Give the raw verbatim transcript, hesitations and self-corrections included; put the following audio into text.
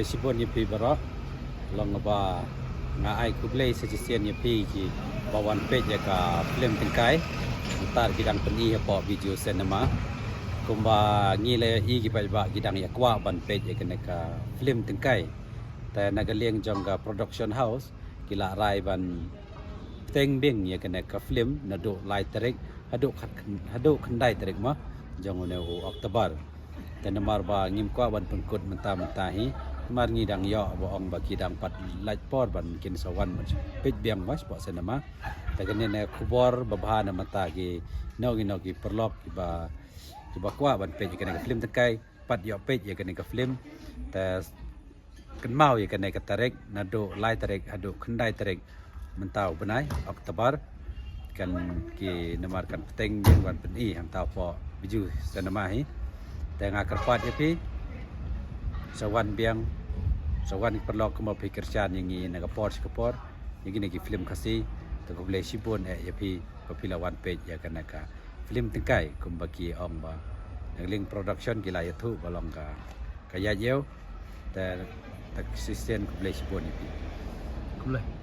Shibun ïa phi baroh. Long ba nga ai khublei sa shisien ïa phi kiba wan peit ïa ka film Tyngkai. Ntar ki dang pyni hapoh Bijou Cinema. Kumba ngi la ïohi ki paidbah ki dang ïa kwah ban peit ïa kane ka film Tyngkai. Te na ka liang jong ka production house ki la rai ban pteng biang ïa kane ka film naduh lai tarik haduh khat, haduh khyndai tarik mo jong une u October. Te namar ba ngim kwah ban pynkut mynta mynta hi, namar ngi dang ïoh ba ong ba ki dang pat lait por ban kin sa wan ban peit biang ba shapoh cinema. Te kane ne khubor ba bha na mynta ki nongïalam ki paralok kiba, kiba kwah ban peit ïa kane ka film Tyngkai, pat ïoh peit ïa kane ka film. Te kynmaw ïa kane ka tarik naduh lai tarik haduh khyndai tarik mynta u bnai October. Kan ki namar kan pteng biang ban pyni hangta hapoh Bijou Cinema hi. Te nga kyrpad ïa phi sa wan biang, sa wan ki paralok kumba phi kyrshan ïa ngi na ka por sha ka por ïa kine ki film Khasi. Te khublei shibun eh ïa phi ba phi la wan peit ïa kane ka film Tyngkai kumba ki ong ba na ka liang production ki la ïathuh ba long ka, ka ïaid ïew. Te, te shisien khublei shibun ïa phi. Khublei.